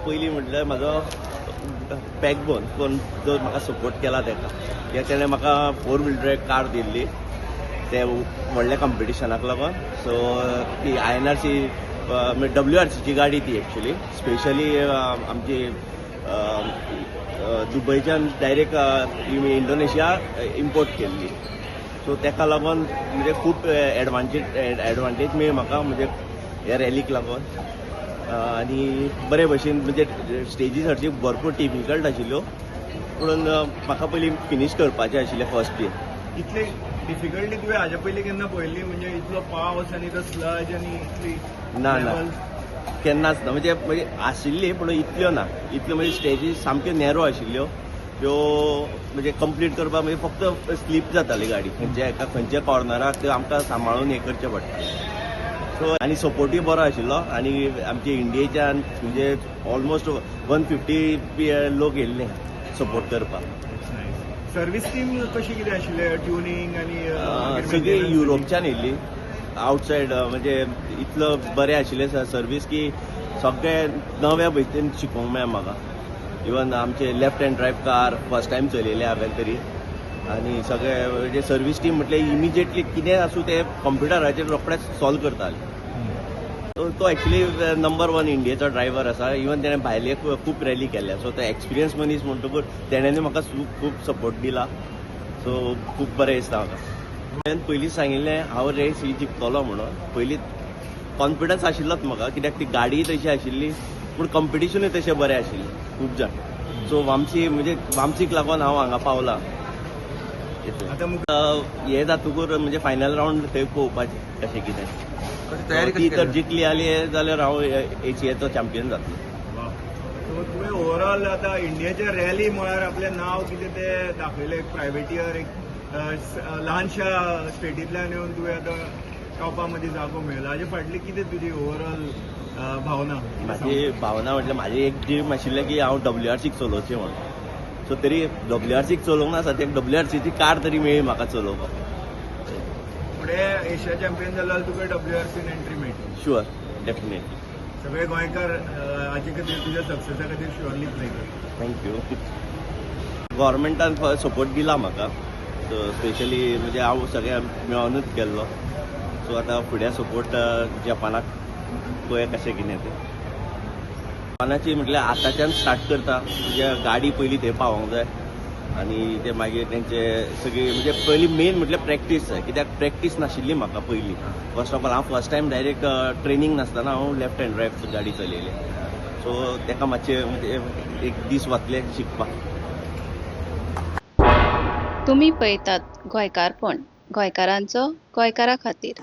पयलीं म्हटल्यार म्हाजो बॅकबोन कोण जो म्हाका सपोर्ट केला तेका, कित्याक तेणें म्हाका फोर व्हील ड्रायव्ह कार दिल्ली ते व्हडल्या कंपिटिशनाक लागून. सो ती INRC, WRCची गाडी ती एक्चुली स्पेशली आमची दुबयच्यान डायरेक्ट इंडोनेशिया इम्पोर्ट केल्ली. सो तेका लागून म्हणजे खूब एडवांटेज मेळ्ळी म्हाका, म्हणजे ह्या रॅलीक लागून. आनी बरे भशेन, म्हणजे स्टेजीस हरशी भरपूर डिफिकल्ट आशिल्ल्यो, पूण म्हाका पयलीं फिनीश करपाचें आशिल्लें फर्स्ट बीन. इतली डिफिकल्टी तुवें हाज्या पयलीं केन्ना पळयल्ली? म्हणजे इतलो पावस आनी तो स्लज आनी इतली ना, ना. level? केन्नाच ना. म्हणजे आशिल्ली, पूण इतल्यो ना. इतल्यो म्हणजे स्टेजीस सामक्यो नॅरो आशिल्ल्यो, त्यो म्हणजे कंप्लीट करपाक म्हणजे फक्त स्लीप जाताली गाडी. खंयच्या एका खंयच्या कॉर्नराक त्यो आमकां सांबाळून हें करचें पडटा. सो आनी सपोर्टूय बरो आशिल्लो आनी आमचे इंडियेच्यान म्हणजे ऑलमोस्ट 150 लोक येयल्ले सपोर्ट करपाक. सर्वीस टीम कशी कितें आशिल्लें, ट्युनिंग आनी मागीर सगळी maintenance? युरोपच्यान येयल्ली आउटसायड. म्हणजे इतलो बरें आशिल्लें सर्वीस की सगळे नव्या भशेन शिकोवंक मेळ्ळें म्हाका. इवन आमचे left hand drive car first time चलयले हांवें तरी. आनी सगळे म्हणजे सर्वीस टीम म्हटल्यार इमिजिएटली कितेंय आसूं, ते कंप्युटराचेर रोखडेच सॉल्व करताले. तो तो एक्चुली नंबर वन इंडियेचो ड्रायव्हर आसा. इवन तेणें भायले खूब रॅली केल्या. सो तो एक्सपिरियन्स मनीस म्हणटकूच तेणेनूय म्हाका खूब सपोर्ट दिला. सो खूब बरें दिसता म्हाका. हांवें पयलीं सांगिल्लें, हांव रेस ही जिखतलो म्हणून. पयलीं कॉन्फिडन्स आशिल्लोच म्हाका, कित्याक ती गाडीय तशी आशिल्ली, पूण कंपिटिशनूय तशें बरें आशिल्लें खूब जाण. सो वामसी, म्हणजे वामसीक लागून हांव हांगा पावला इतलें. आतां हें जातकूर म्हणजे फायनल रावंड थंय पळोवपाचें कशें कितें. कशी तयारी ती कशी तर केली? जिखली आली जाल्यार हांव एशियाचो चॅम्पियन जातलो. सो तुवें ओवरऑल आतां इंडियाच्या रॅली म्हळ्यार आपलें नांव कितें तें दाखयलें. एक प्रायवेटियर, एक ल्हानशा स्टेटींतल्यान येवन तुवें आतां टॉपा मदीं जागो मेळयला. हाजे फाटली कितें तुजी ओवरऑल भावना? माझी भावना म्हटल्यार म्हाजी एक ड्रीम आशिल्लें की हांव WRCक चलोवचें म्हणून. सो तरी WRCक चलोवंक ना सद्याक, WRCची कार तरी मेळ्ळी म्हाका चलोवपाक. फुडें एशिया चॅम्पियन जालो जाल्यार तुका WRCन एंट्री मेळटली? Sure, definitely. सगळे गोंयकार हाजे खातीर, तुज्या सक्सेसा खातीर शुअरली प्रे करता. Thank you. गव्हर्मेंटान सपोर्ट दिला म्हाका. सो स्पेशली म्हणजे हांव सगळें मेळोनूच गेल्लो. सो आतां फुडें सपोर्ट जपानाक पळया कशें कितें तें. जपानाची म्हटल्यार आतांच्यान स्टार्ट करता, म्हणजे गाडी पयलीं थंय पावोंक जाय आनी ते मागीर तेंचे सगळी, म्हणजे पयलीं मेन म्हटल्यार प्रॅक्टीस जाय, कित्याक प्रॅक्टीस नाशिल्ली म्हाका पयलीं. फर्स्ट ऑफ ऑल, हांव फर्स्ट टायम डायरेक्ट ट्रेनींग नासतना हांव लेफ्ट हँड ड्रायव्ह गाडी चलयली. सो तेका मातशें म्हणजे एक दीस वतले शिकपाक. तुमी पळयतात गोंयकारपण, गोंयकारांचो गोंयकारा खातीर.